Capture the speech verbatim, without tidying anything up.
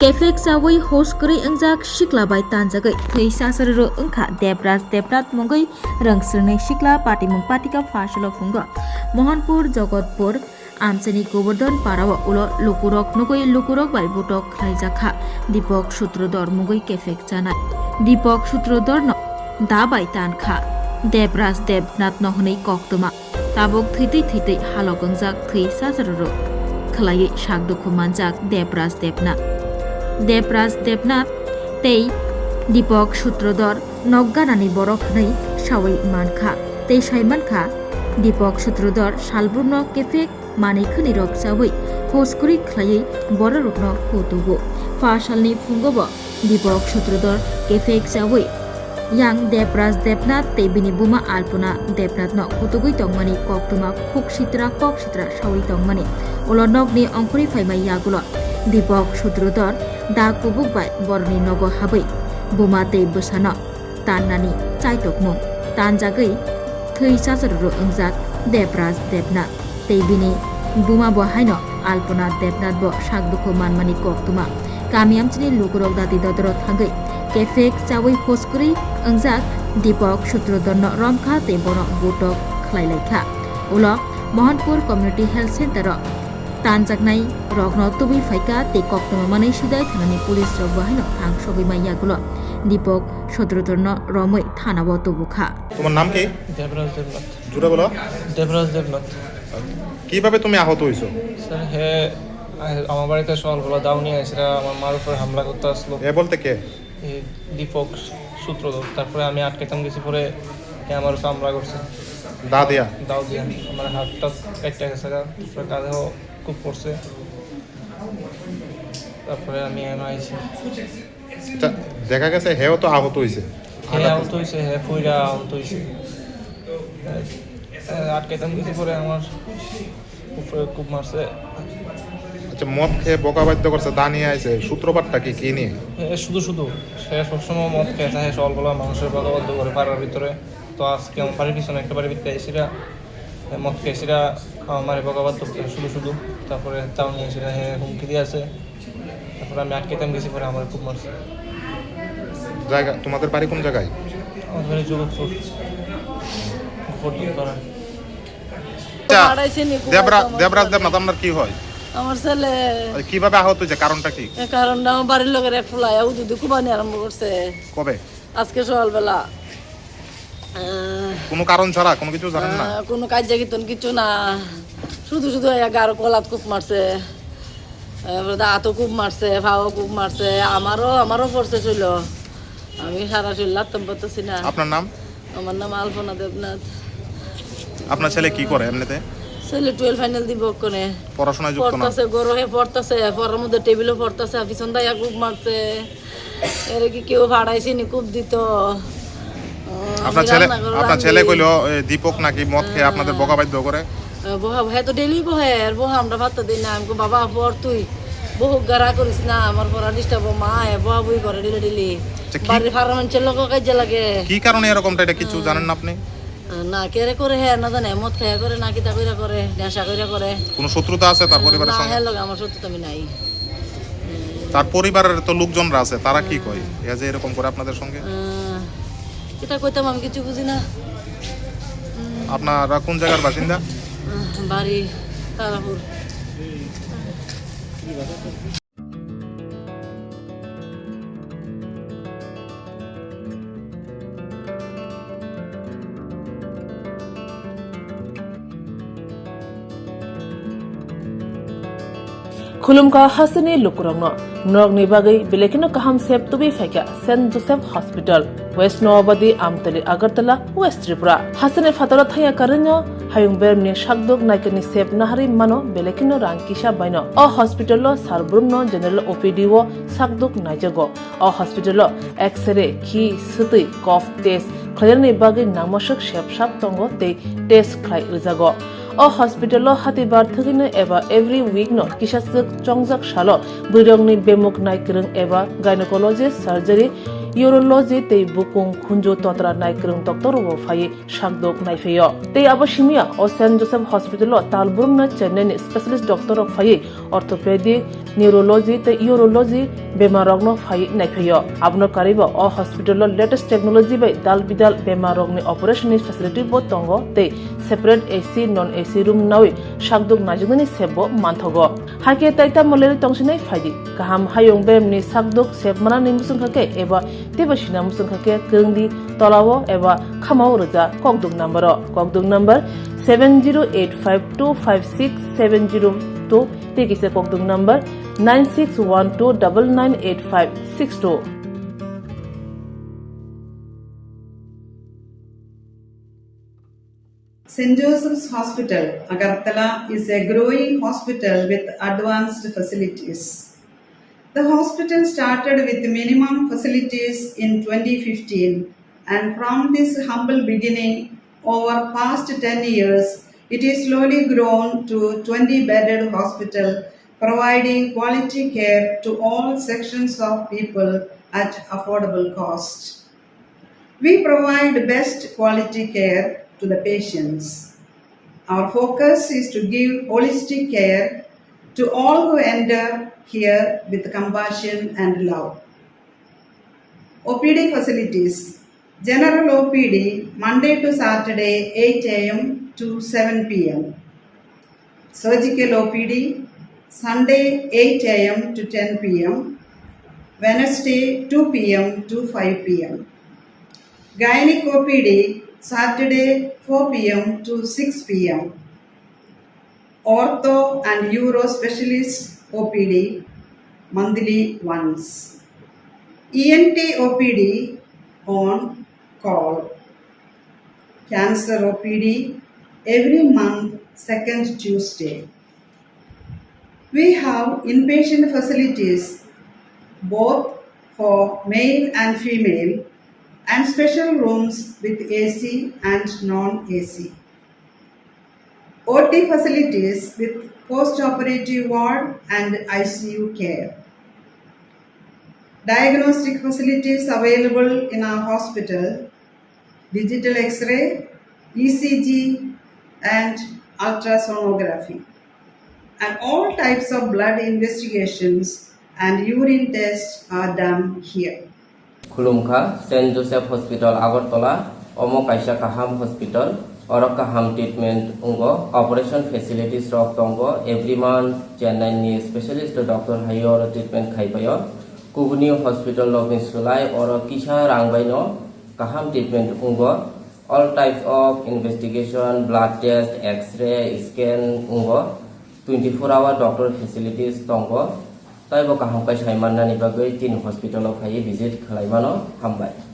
Kefek chawi hos kwrwi wngjak sikla bai tanjagwi thwi sasaroro wngkha Debraj Debnath mungwi rwngsrwngnai sikla patimung patika phasalo phungo Mohanpur Jogotpur amchaini Govardhan parao ulo lukurok nugwi lukurok bai butok khlaijakha Deepak Sutradhar mungwi kefek chanai. Deepak Sutradharno da bai tankha Debraj Debnathno hwnwi koktwma. Tabuk thwitwi thwitwi halok wngjak thwi sasaroro khwlaiwi sak dukhu manjak Debraj Debnath. Debraj Debnath tei Deepak Sutradhar nok ganani borok hwnwi sawi mankha tei sai mankha Deepak Sutradhar salbrumno kefek manwi khwnwi rok chawi hos kwrwi khlaiwi bororokno kutugo. Pha salni phungo bo Deepak Sutradhar kefek chawi yang Debraj Debnath tei bini buma Alpona Debnathno kutugwi tongmani koktwma khuk sitra kok sitra sawi tongmani ulo nokni ongkhorwi phaima yagulo Deepak Sutradhar da kubuk bai borokni nogo habwi buma tei bwsano tannani chaitokmung tanjagwi thwi sasaroro wngjak Debraj Debnath tei bini buma bo haino Alpona Debnath bo sak dukhu manmani koktwma. Kami amchini lukurok dati dodoro thangwi kefek chawi hos kwrwi wngjak Deepak Sutradharno romkha tei bono butok khlai laikha. Ulo Mohanpur Community Health Center o tanjaknai rokno tubui phaikha tei koktwma manwi sidai thanani police rok bo haino thang sogwi mai yagulo Deepak Sutradharno romwi thanao tubukha. তোমার নাম কি? দেবরাজ দেবনাথ। জোরে বলো। দেবরাজ দেবনাথ। কিভাবে তুমি আহত হইছো? স্যার, হে আ-, আমার বাড়িতে সকালবেলা দাও নিয়ে আইসরা আমার মার উপরে হামলা করতে আসলো। এ বলতে কে? এই দীপক সূত্রধর। তারপরে আমি আটকাইতাম গেছি, পরে হে আমার উপরে হামলা করছে। দা দিয়া? দাও দিয়া। আমার হাতটা একটা গেছে গা, তারপরে কাঁধেও খুব পড়ছে। তারপরে আমি এখন আইছি। আচ্ছা, দেখা গেছে হেও তো আহত হইছে। হে আঘাত আহত হইছে, হে পুইরা আহত হইছে। এ, আটকাইতাম কিছু পরে আমার উপরে খুব মারছে। আচ্ছা, মদ খেয়ে বোকা বাধ্য করছে, দা নিয়ে আইছে, সূত্রপাতটা কি, কি নিয়ে? হে শুধু শুধু, সে সবসময় মদ খেয়ে থাকে, সকালবেলা মানুষের কথা বলতে করে পাড়ার ভিতরে। তো আজকে আমার বাড়ির পিছনে একটা বাড়ির ভিতরে এসেরা, হে মদ খেয়েছিরা, আমার বাবা তো শুধু শুধু, তারপরে তাও নিয়ে এসেরা, হে হুমকি দিয়ে আছে। তারপরে আমি আটকেতাম গেছি, পরে আমার খুব মারছে। জায়গা, তোমাদের বাড়ি কোন জায়গায়? আমাদের বাড়ি যুবকপুর। গফরদুল পাড়া। আচ্ছা, পাঠাইছে নি, কোথায় দেবরা-, তোমার দেবরাজ ছেলে? দেবনাথ আপনার কি হয়? আমার ছেলে। আচ্ছা, কিভাবে আহত হয়েছে, কারণটা কি? এ কারণটা আমার বাড়ির লোকের এক ফুলায় উদুদি কুবানি আরম্ভ করছে। কবে? আজকে সকালবেলা। আহ, কোনো কারণ ছাড়া কোনো কিছু জানেন না? আহ, কোনো কাজ জাগিতন কিছু না, শুধু শুধু এই গারো কলাত কূপ মারছে, তারপরে দাঁতও কূপ মারছে, পাও কূপ মারছে, আমারও, আমারও পড়ছে ছিল। আমি সারা শরীর লাগতাম পারতেছি না। আপনার নাম? আমার নাম আলপনা দেবনাথ। আপনার ছেলে কি করে এমনিতে? ছেলে টুয়েলভ ফাইনাল দিব ওখানে। পড়াশোনায় যুক্ত না? পড়তাছে, গরো হে পড়তাছে, পড়ার মধ্যে টেবিলও পড়তাছে, পিছন দাইয়া কূপ মারছে। এরে কি কেউ ফাড়াইছে নি কূপ দিত? আহ, আপনার আমি ছেলে, রান্না করে আপনার রান্ধি। ছেলে কইলো, এ, দীপক নাকি মদ খেয়ে আপনাদের হ্যাঁ। বকা বাধ্য করে? আহ, বকা, হ্যাঁ তো ডেইলি বহে, আর বকা আমরা ভাত দিই না। আমি কই, "বাবা, পড় তুই, বহু গারা করিস না, আমার পড়া ডিস্টার্ব, মা, এ, বকা বই করে ডেইলি ডেইলি।" আচ্ছা, কি বাড়ির ফার্ম আনছে লোক কাজে লাগে। কি কারণে এরকমটা, এটা কিছু হ্যাঁ। জানেন না আপনি? আহ, না, কেরে করে, হ্যাঁ, না জানে, মদ খেয়ে করে, না কিতা কইরা করে, নেশা কইরা করে। কোনো শত্রুতা আছে তার আহ, পরিবারের না, সঙ্গে? হ্যাঁ, লগে আমার শত্রুতা আমি নাই। তার পরিবারের তো লোকজনরা আছে, তারা কি কয়? এ যে এরকম করে আপনাদের সঙ্গে? আহ, কিতা কইতাম আমি কিছু বুঝি না। আপনারা কোন জায়গার বাসিন্দা? আহ, বাড়ি Tarapur. Khulumkha hasteni lukurokno norokni bagwi belai kheno kaham sep tubui phaikha Saint Joseph Hospital, West Noabadi, Amtali, Agartala, West Tripura. Hasteni phataro thangya karwino hayung bermni sakduk naikani sep naharwi mano belai kheno rang kisa baino. O hospital o sar brumno general O P D o sakduk naijago. O hospital o X-ray, khi, swtwi, cough test khlainani bagwi nangmaswk sep sak tongo tei test khlai rwjago. O hospital o hatibar thwgwino eba every week no kisaswk chongjak salo bwrwirokni bemuk naikwrwng eba gynecologist surgery urology tei bukung khunju totra naikwrwng doctor rokbo phaiwi sakdok naiphaio. Tei abo simiya o Saint Joseph Hospital o talbrumno Chennai ni specialist doctor rok phaiwi orthopedic, neurology tei urology bemar rokno phaiwi naiphaio. Abono karwibo o hospital o latest technology bai dal bidal bemar rokni operation ni facility bo tongo tei separate A C, non A C room nawi sakdok naijaknani sep bo manthogo. Hakhe taita moleri tongsinai phaidi. Kaham hayung beremni sakdok sep manani muchungkha khe eba teibo sina muchungkha khe kwrwngdi tolao eba khamao rwja kokduk number o. Kokduk number seven zero eight five two five six seven zero two tei kisa kokduk number nine six one two double nine eight five six two. Saint Joseph's Hospital, Agartala is a growing hospital with advanced facilities. The hospital started with minimum facilities in twenty fifteen, and from this humble beginning, over past ten years, it is slowly grown to twenty bedded hospital, providing quality care to all sections of people at affordable cost. We provide best quality care to the patients. Our focus is to give holistic care to all who enter here with compassion and love. O P D facilities. General O P D, Monday to Saturday, eight A M to seven P M. Surgical O P D, Sunday, eight A M to ten P M, Wednesday, two P M to five P M. Gynec O P D, Saturday, four P M to six P M. Ortho and Uro Specialist O P D, monthly once. E N T O P D on call. Cancer O P D every month, second Tuesday. We have inpatient facilities both for male and female and special rooms with A C and non-A C. O T facilities with post-operative ward and I C U care. Diagnostic facilities available in our hospital, digital X-ray, E C G, and ultrasonography. And all types of blood investigations and urine tests are done here. Khulumkha, Saint Joseph Hospital, Agartala. Omo kaisa kaham hospital. Oro kaham treatment wngo. Operation facilities rok tongo. Every month Chennai ni specialist doctor hai oro treatment khai paio. Kubuni hospital rokni slai oro kisa rang baino kaham treatment wngo. All types of investigation, blood test, X-ray, scan wngo. Twenty-four hour doctor facilities tongo. Taibo kaham khe sai mannani bagwi chini hospital o phaiwi visit khlai mano. Hambai.